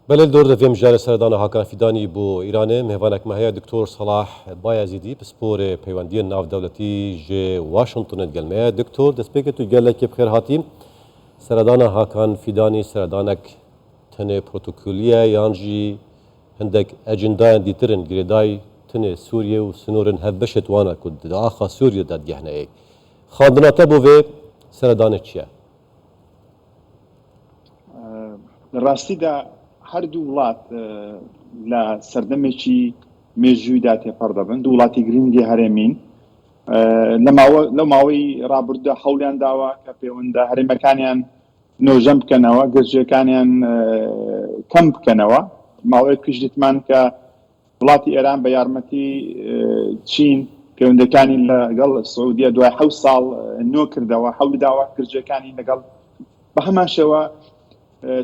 بەلێ لە دۆر دەڤێ مژارێ سەردانا هاکان فیدانی بۆ ئیرانێ مێڤانەک مە هەیە دکتۆر سەڵاح بایەزیدی پسپۆرێ پەیوەندیێن ناڤدەولەتی ژێ واشنتۆنێ دگەل مەیە. دکتۆر دەستپێکێ تو گەلەکێ بخێر هاتی. سەردانا هاکان فیدانی سەردانەک تەنێ پرۆتۆکۆلیە یان ژی هندەک ئەجندایان دیترن گرێدای تنێ سوریێ و سنورن هەڤبەشێت وانە کو د ئاخا سوریێ دا دگەهنە یەک. خاندنا تە بۆ ڤێ سەردانێ چیە؟ لە ڕاستیدا هەردوو وڵات لە سەردەمێکی مێژوویدا تێپەڕ دەبن، دوو وڵاتی گرنگی هەرێمین. لە ماوە لەو ماوەی ڕابردوودا هەوڵیان داوە کە پەیوەندە هەرێمەکانیان نۆژەن بکەنەوە، گرژییەکانیان کەم بکەنەوە. ماوەیەک پیش دیتمان کە وڵاتی ئێران بە یارمەتی چین پەیوەندیەکانی لەگەڵ سعودیە دوای حەوت ساڵ نۆ کردەوە، حەولی داوە گرژیەکانی لەگەڵ بە هەمان شێوە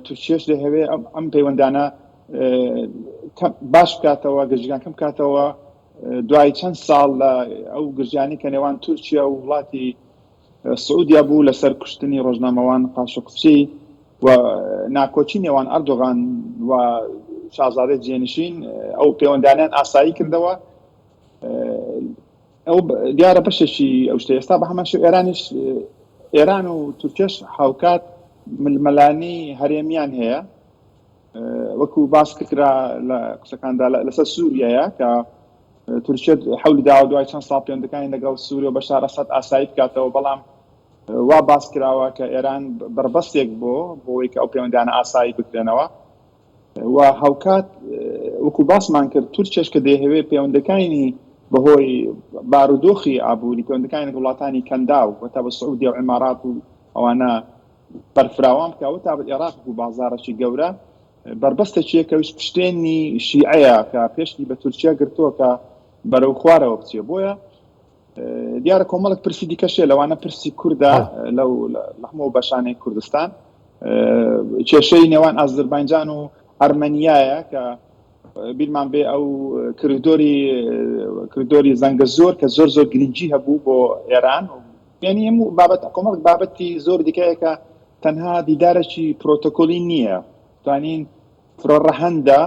تورکیەش دەهەوێ ئەم پەیوەندانە باش بکاتەوە، گرژیان کەم بکاتەوە. دوای چەند ساڵ لە ئەو گرژیانی کە نێوان تورکیا و وڵاتی سعودیا بوو لەسەر کوشتنی ڕۆژنامەوان قاشقچی و ناکۆکی نێوان ئەردۆغان و شازادەی جێنشین ئەو پەیوەندانیان ئاسایی کردەوە. ئەو دیارە بەشێکی ئەو شتە ئێستا بە هەمان شێوە ئێرانیش ئێران و تورکیەش هاوکات ململانی هەرێمیان هەیە وەکو باس کرا لە قسەکاندا لەسەر سووریایە کە تورکیە حەولی داوە دوای چەند ساڵ پەیوەندەکانی لەگەڵ سووریە و بەشار ئەسەد ئاسایی بکاتەوە، بەڵام وا باس کراوە کە ئێران بەربەستێک بۆ بۆی کە ئەو پەیوەندانە ئاسایی بکرێنەوە و هاوکات وەکو باسمان کرد تورکیەش کە دەیهەوێت پەیوەندەکانی بەهۆی بارودۆخی ئابووری پەیوەندەکانی لەگەڵ وڵاتانی کەنداو و تا بە سعودیە و ئیمارات و ئەوانە بەرفراوان بکا و تا بە ئێراق وەکو بازاڕێکی گەورە بەربەستێکیە کە ئەویش پشتێنی شیعەیە کە پێشتی بە تورکیا گرتووە کە بەرەو خوارەوە بچێ. بۆیە دیارە کۆمەڵک پرسی دیکەشێ لەوانە پرسی کوردە لەو لە هەموو بەشانەی کوردستان کێشەی نێوان ئازربایجان و ئەرمەنیایە کە بیرمان بێ ئەو کریدۆری کریدۆری زەنگە زۆر کە زۆر زۆر گرنگی هەبوو بۆ ئێران یعنی هەموو بابەت کۆمەڵک بابەتی زۆر دیکەیە کە تەنها دیدارێکی پرۆتۆکۆلی نییە، توانین فرە ڕەهەندە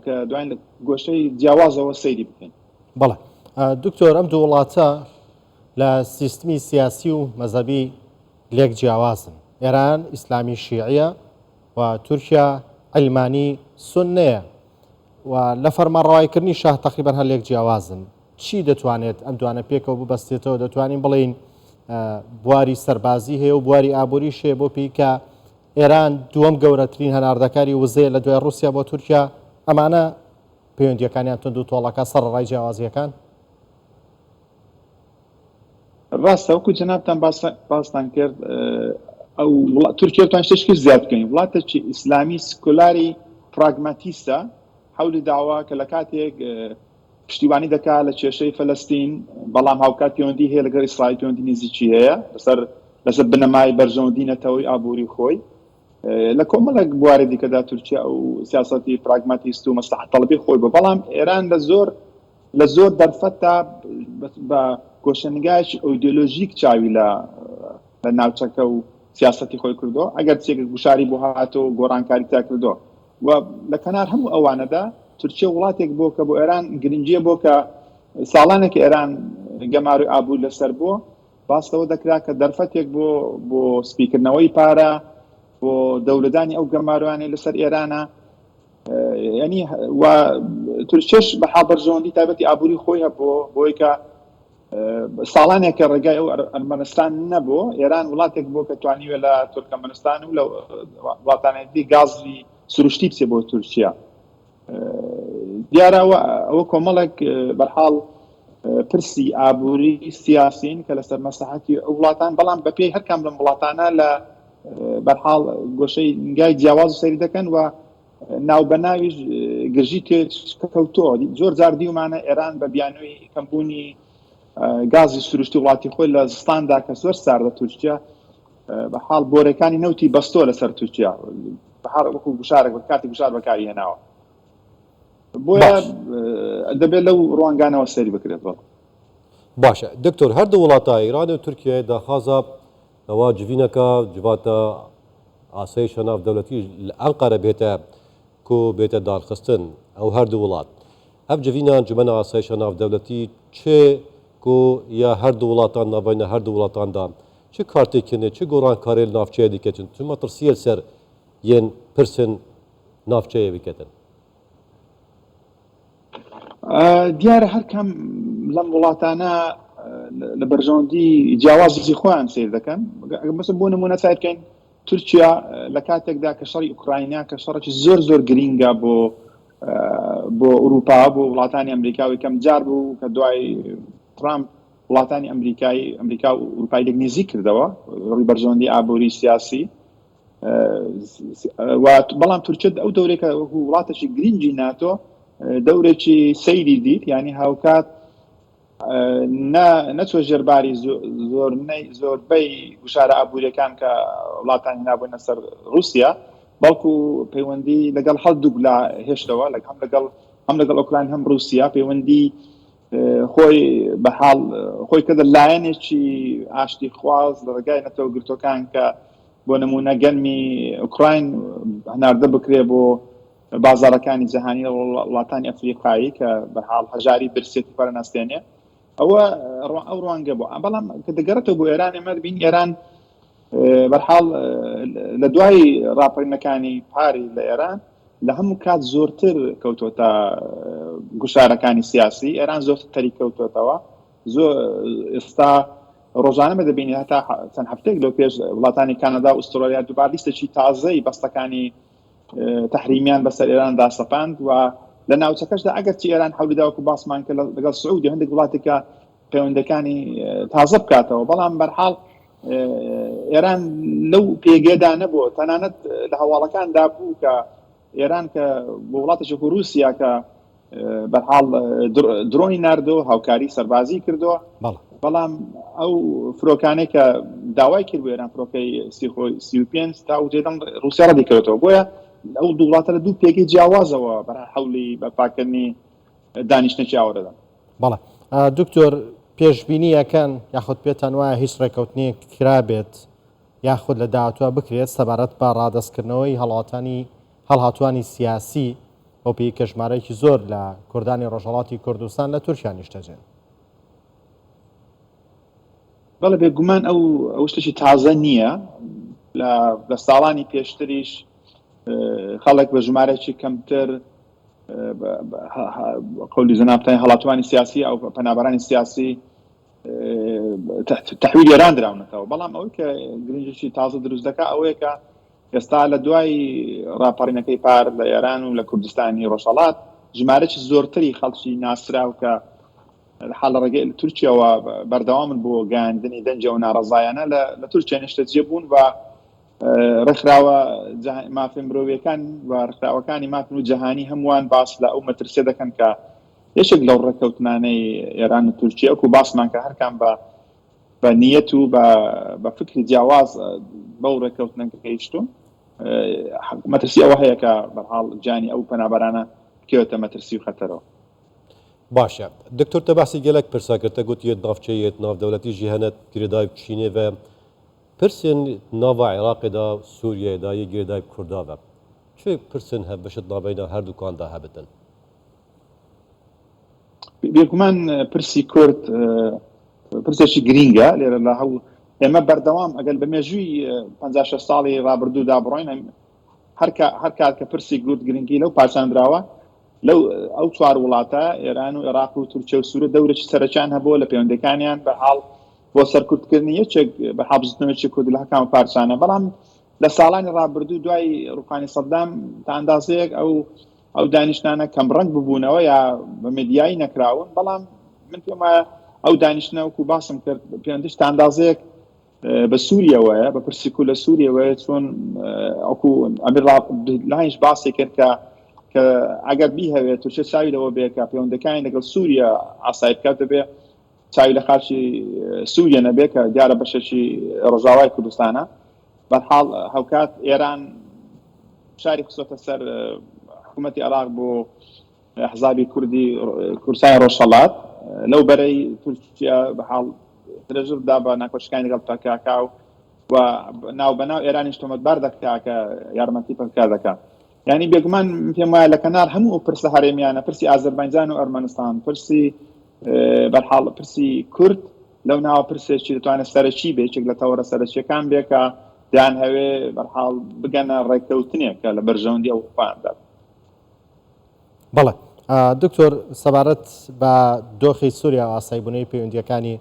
کە دواین لە گۆشەی جیاوازەوە سەیری بکەین. بەڵێ دکتۆر، ئەم دوو وڵاتە لە سیستمی سیاسی و مەزهەبی لێک جیاوازن. ئێران ئیسلامی شیعیە و تورکیا عیلمانی سوننەیە و لە فەرمانڕەوایکردنی شاه تەقریبەن هەر لێک جیاوازن. چی دەتوانێت ئەم دوانە پێکەوە ببەستێتەوە؟ دەتوانین بڵێین بواری سەربازی هەیە و بواری ئابووریش هەیە بۆ پێی کە ئێران دووەم گەورەترین هەناردەکاری وزەیە لە دوای ڕووسیا بۆ تورکیا، ئەمانە پەیوەندییەکانیان توند و تۆڵەکە سەرەڕای جیاوازییەکان؟ ڕاستە وەکو جەنابتان باستان کرد ئەو تورکیا توان شتێکی زیاد بکەین وڵاتێکی ئیسلامی سکولاری پراگماتیستە حەولی داوە کە لە کاتێک پشتیوانی دەکات لە کێشەی فەلەستین، بەڵام هاوکات پەیوەندی هەیە لەگەڵ ئیسرائیل، پەیوەندی نزیکی هەیە لەسەر لەسەر بنەمای بەرژەوەندی نەتەوەی ئابووری خۆی. لە کۆمەڵێک بواری دیکەدا تورکیا ئەو سیاسەتی پراگماتیست و مەسلحەت تەڵەبی خۆی بوو، بەڵام ئێران لە زۆر لە زۆر دەرفەتدا بە گۆشەنگایەکی ئۆیدۆلۆژیک چاوی لە لە ناوچەکە و سیاسەتی خۆی کردووە، ئەگەر چێک گوشاری بۆ هاتۆ گۆڕانکاری تیا کردووە و لە کەنار هەموو ئەوانەدا تورکیە وڵاتێک بۆ کە بۆ ئێران گرنگیە بۆ کە ساڵانێک ئێران گەمارۆی ئابووری لەسەر بووە، باس لەوە دەکرا کە دەرفەتێک بۆ بۆ سپیکردنەوەی پارە بۆ دەورەدانی ئەو گەمارۆیانەی لەسەر ئێرانە ینی و تورکیەش بە حاڵ بەرژەوەندی تایبەتی ئابووری خۆی هەبوو بۆی کە ساڵانێکە ڕێگای ئەو ئەرمەنستان نەبوو، ئێران وڵاتێک بوو کە توانیوە لە تورکەمەنستان و لە وڵاتانی دی گازی سروشتی بچێ بۆ تورکیا. دیارە ئەوە کۆمەڵێک بەرحاڵ پرسی ئابووری سیاسین کە لەسەر مەسلحەتی ئەو وڵاتان، بەڵام بەپێی هەر کام لەم وڵاتانە لە بەرحاڵ گۆشەی نگای جیاواز سەیری دەکەن و ناوبەناویش گرژی تێکەوتووە. زۆر جار دیومانە ئێران بە بیانووی کەمبوونی گازی سروشتی وڵاتی خۆی لە زستاندا کە زۆر ساردە تورکیا بە حاڵ بۆرەکانی نەوتی بەستۆ لەسەر تورکیا بە حاڵ وەکو گوشارێک بە کاتی گوشار بەکاری هێناوە. بۆیە دەبێت لەو ڕوانگانەوە سەیری بکرێت. بەڵێ. باشە دکتۆر هەردوو وڵاتە ئیران و تورکیای داخوازا ئەوە جڤینەکە جڤاتە ئاسایشە ناودەولەتی لە ئەنقەرە بێتە. ku bête darxistin ew her du welat. Ev civîna Encûmena Asayişa Navdewletî çi ku ya her du welatan navbeyna her du welatan de çi kartêkirinê çi gorankarê li navçeyê diketin çi metirsiyê li ser yên pirsên navçeyê biketin. دیارە هەر کام لەم وڵاتانە لە بەرژەوەندی جیاوازی خۆیان سیر دەکەن مەسە بۆ نمونە سیر بکەین تورکیا لە کاتێکدا کە شەڕی ئوکراینا کە شەڕێکی زۆر زۆر گرینگە بۆ بۆ ئەوروپا بۆ وڵاتانی ئەمریکا و یەکەم جار بوو کە دوای ترامپ وڵاتانی ئەمریکای ئەمریکا و ئەوروپای لێک نزیک کردەوە ڕووی بەرژەوەندی ئابووری سیاسی بەڵام تورکیا ئەو دەورێکە وەکو وڵاتێکی گرنگی ناتۆ دەورێکی سەیری دیت یعنی هاوکات نەچوە ژێرباری زۆربەی گوشارە ئابووریەکان کە وڵاتان هێنابوونە سەر رووسیا بەڵکو پەیوەندی لەگەڵ هەردووک لا هێشتەوە لە هەم لەگەڵ هەم لەگەڵ ئۆکراین هەم رووسیا پەیوەندی خۆی بە حاڵ خۆی کردە لایەنێکی ئاشتی خواز لە ڕێگای نەتەوە گرتوەکان کە بۆ نمونە گەنمی ئۆکراین هەناردە بکرێ بۆ بازاڕەکانی جەهانی لە وڵاتانی ئەفریقایی کە بەرحاڵ هەژاری برسێتی پەرە نەستێنێ ئەوە ئەو ڕوانگە بۆ بەڵام کە دەگەڕێتەوە بۆ ئێران ئێمە دەبین ئێران بەرحاڵ لە دوای ڕاپەرینەکانی پاری لە ئێران لە هەموو کات زۆرتر کەوتۆتە گوشارەکانی سیاسی ئێران زۆرتر تەریک کەوتۆتەوە زۆر ئێستا ڕۆژانە بە دەبینی هەتا چەند هەفتێک لەو پێش وڵاتانی کانەدا و ئوسترالیا دووبار لیستێکی تازەی بەستەکانی تەحریمیان بەسەر ئێراندا سەپاند و لە ناوچەکەشدا ئەگەرچی ئێران حەولی داوەکو باسمان کە لەگەڵ سعودی هەندێک وڵاتێکە پەیوەندەکانی تازە بکاتەوە بەڵام بەرحاڵ ئێران لەو پێگەدا نەبوو تەنانەت لە هەواڵەکاندا بوو کە ئێران کە بۆ وڵاتێکی رووسیا کە بەرحاڵ درۆنی ناردۆ هاوکاری سەربازی کردووە بەڵام ئەو فرۆکانەی کە داوای کرد ئێران فرۆکەی سیخۆی 35 تا جێدەم رووسیا ڕەدی کردەوە بۆیە ئەو دوو وڵاتە لە دوو پێگەی جیاوازەوە بەر حەولی بەرپاکردنی دانیشتنێکی ئاوە دەدەن. بەڵێ دکتۆر پێشبینی ئەکەن یاخود پێتان وایە هیچ ڕێکەوتنێک کرابێت یاخود لە داهاتوە بکرێت سەبارەت بە ڕادەستکردنەوەی هەڵاتانی هەڵهاتوانی سیاسی بەو پێی کە ژمارەیەکی زۆر لە کوردانی ڕۆژهەڵاتی کوردستان لە تورکیا نیشتەجێن. بەڵێ بێگومان ئەو ئەو شتێکی تازە نییە لە ساڵانی پێشتریش خەڵک بە ژمارەیەکی کەمتر قەولی جەنابتان هەڵاتوانی سیاسی ئەو پەنابەرانی سیاسی تحویل ئێران دراونەتەوە بەڵام ئەوەی کە گرنگێکی تازە دروست دەکات ئەوەیە کە ئێستا لە دوای ڕاپەڕینەکەی پار لە ئێران و لە کوردستانی ڕۆژهەڵات ژمارەی زۆرتری خەڵکی ناسراو کە حاڵ لە ڕێگەی لە تورکیاوە بەردەوامن بۆ گەیاندنی دەنگی ئەو ناڕەزایانە لە تورکیا نیشتەجێ بوون و ڕێکخراوە مافە مرۆڤەکان و ڕێکخراوەکانی مافن و جەهانی هەمووان باس لە ئەو مەترسیە دەکەن کە یەکێک لەو ڕێککەوتنانەی ئێران و تورکیا وەکو باسمان کە هەرکام بە بە نیەت و بە بە فکری جیاواز بەو ڕێککەوتنە گەیشتوون مەترسی ئەوە هەیە کە بەرحاڵ گیانی ئەو پەنابەرانە بکەوێتە مەترسی و خەتەرەوە. باشە دکتۆر تە بەحسی گەلەک پرسا کرد تە گوت یێت ناوچەی یێت ناودەولەتی ژی هەنە گرێدای چینێ ڤە پرسێن ناڤا عێراقێ دا سوریایێ دا یێ گرێدای کوردا ڤە چ پرسێن هەڤبەشت ناڤەینا هەردووکان دا هەبتن؟ بێگومان پرسی کورد پرسێکی گرینگە لێرە لە هەو ئێمە بەردەوام ئەگەر بە مێژووی 56 ساڵی ڕابردوودا بڕۆین هەر کات کە پرسی گورد گرنگی لەو پارچاندراوە لەو ئەو چوار وڵاتە ئێران و عێراق و تورکیا و سوورە دەورێکی سەرەکیان هەبووە لە پەیوەندەکانیان بە حاڵ بۆ سەرکوتکردنی یەکێک بە حاڵ بزوتنەوەیەکی کورد لە هەکام پارچانە بەڵام لە ساڵانی ڕابردوو دوای ڕوخانی سەدام تا ئەندازەیەک ئەو ئەو دانیشتانە کەم ڕەنگ ببوونەوە یا بە مێدیایی نەکراون، بەڵام من پێم وایە ئەو دانیشتنە وەکو باسم کرد پێوەندیش تا ئەندازەیەک بە سووریەوەیە، بە پرسی کورد لە سووریەوەیە، چۆن وەکو ئەمیر لاینش باسی کرد کە کە ئەگەر بیهەوێت تورکیا چاوی لەوە بێ کە پەیوەندەکانی لەگەڵ سووریە ئاسایی بکات دەبێ چاوی لە خاکی سووریە نەبێ کە دیارە بەشێکی ڕۆژاوای کوردستانە. بەرحاڵ هاوکات ئێران فشاری خستۆتە سەر حکوومەتی عێراق بۆ حزابی کوردی کوردستانی ڕۆژهەڵات لەو بەرەی تورکیا بە حاڵ درێژە دا بە ناکۆکیەکانی لەگەڵ پەکەکە و ناو بەناو ئێرانیش تۆمەتبار دەکا کە یارمەتی پەکەکە دەکا. یانی بێگومان من پێم وایە لە کەنار هەموو ئەو پرسە هەرێمیانە پرسی ئازەربایجان و ئەرمەنستان پرسی بەرحاڵ پرسی کورد لەو ناوە پرسێکی دەتوانێت سەرەکی بێ یەکێک لە تەوەرە سەرەکیەکان بێ کە دەیان هەوێ بەرحاڵ بگەنە ڕێککەوتنێک کە لە بەرژەوەندی ئەو خۆیاندا بەڵێ دکتۆر سەبارەت بە دۆخی سووریا و ئاساییبوونەوەی پەیوەندییەکانی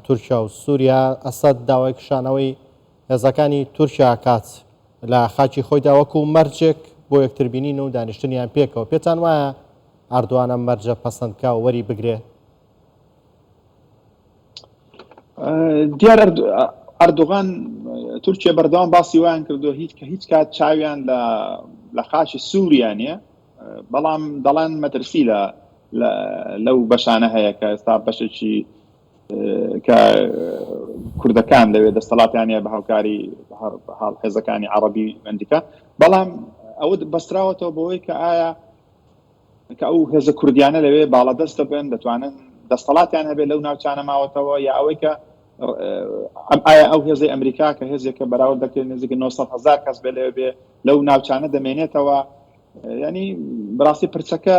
تورکیا و سووریا ئەسەد داوای کشانەوەی هێزەکانی تورکیا کات لە خاکی خۆیدا وەکو مەرجێک بۆ یەکتربینین و دانیشتنیان پێکەوە پێتان وایە ئەردۆغان ئەم مەرجە پەسەند بکا و وەری بگرێ؟ دیار ئەردۆغان تورکیا بەردەوام باسی وایان کردو هیچ کە هیچ کات چاویان لە لە خاکی سووریا نییە بەڵام دەڵێن مەترسی لە لەو بەشانە هەیە کە ئێستا بەشێکی کە کوردەکان لەوێ دەستەڵاتیان هەیە بە هاوکاری حاڵ حێزەکانی عەڕەبی ئەندیکا بەڵام ئەوە بەستراوەتەوە بەوەی کە ئایا کە ئەو هێزە کوردیانە لەوێ باڵادەست دەبن دەتوانن دەستەڵاتیان هەبێت لەو ناوچانە ماوەتەوە یا ئەوەی کە ئەم ئایا ئەو هێزەی ئەمریکا کە هێزێکە بەراورد دەکرێت نزیک 900 هزار کەس بێ لەوێ بێ لەو ناوچانە دەمێنێتەوە ینی بەڕاستی پرسەکە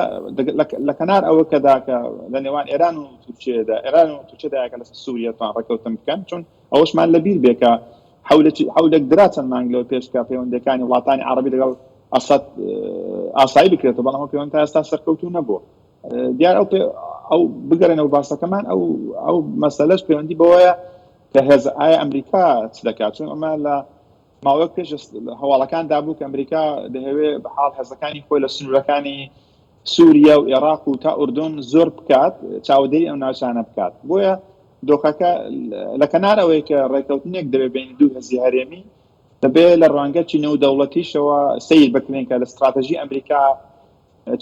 لە کەنار ئەوە کەدا کە لە نێوان ئێران و تورکیەدا ئێران و تورکیەدا کە لەسەر سووریە توان ڕێککەوتن بکەن چون ئەوەشمان لەبیر بێ کە حولێک درا چەند مانگ لەوە پێش کە پەیوەندەکانی وڵاتانی عربی لەگەڵ ئەسەد ئاسایی بکرێتەوە بەڵام ئەو پەیوەند تا ئێستا سەرکەوتوو نەبووە دیار ئەو ئەو بگەرێنەوە باسەکەمان ئەو ئەو مەسەلەش پەیوەندی بەوەیە کە هێز ئایا ئەمریکا چ دەکات چون ئەمە لە ماوەیەک پێش هەواڵەکاندا بوو کە ئەمریکا دەهەوێ بە حاڵ هێزەکانی خۆی لە سنوورەکانی سووریا و ئێراق و تا ئوردون زۆر بکات چاودێری ئەو ناوچانە بکات بۆیە دۆخەکە لە کەنار ئەوەی کە ڕێککەوتنێک دەبێت بینی دوو هێزی هەرێمی دەبێ لە ڕوانگەی نێودەوڵەتیشەوە سەیر بکرێن کە لە ستراتەژی ئەمریکا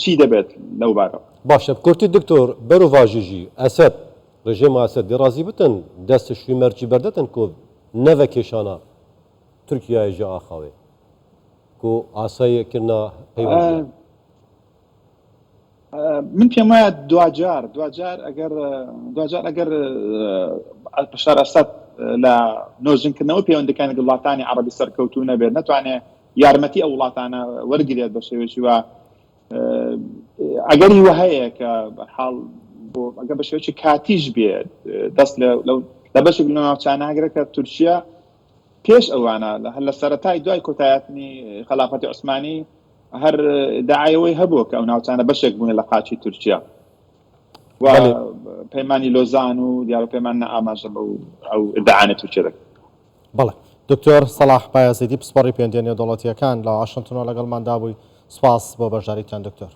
چی دەبێت لەو بارەوە. باشە بکورتی دکتۆر بەروڤاژی ژی ئەسەد رژێما ئەسەد دێ رازی بتن دەست شوی مەرجی بەردەتن کو نەڤە کێشانا تورکیایە ژە ئاخاوێ کو ئاسایە کرنا پەیوەندیان. من پێم وایە دواجار دواجار ئەگەر دواجار ئەگەر بەشار ئەسەد لە نۆژنکردنەوەی پەیوەندەکانی وڵاتانی عەڕەبی سەرکەوتوو نەبێت نەتوانێت یارمەتی ئەو وڵاتانە وەرگێت بە شێوەیەکی وا ئەگەری وە هەیە کە حاڵ بۆ ئەگە بە شێوەیەکی کاتیش بێت دەست لە بەشێک لە ناوچانە هەگرە کە تورکیا پێش ئەوانە لە هەر لە سەرەتای دوای کۆتایەتنی خەلافەتی عوسمانی هەر داعایەوەی هەبوو کە ئەو ناوچانە بەشێک بوون لە قاچی تورکیا و پەیمانی لۆزان و دیارە پەیمان ئاماژە بەو ئەو ئیدعانە تورکیا دەکەن. بەڵێ دکتۆر سەڵاح بایەزیدی پسپۆڕی پەیوەندییە نێودەوڵەتییەکان لە واشنتنەوە لەگەڵماندا بووی، سوپاس بۆ بەشداریتان دکتۆر.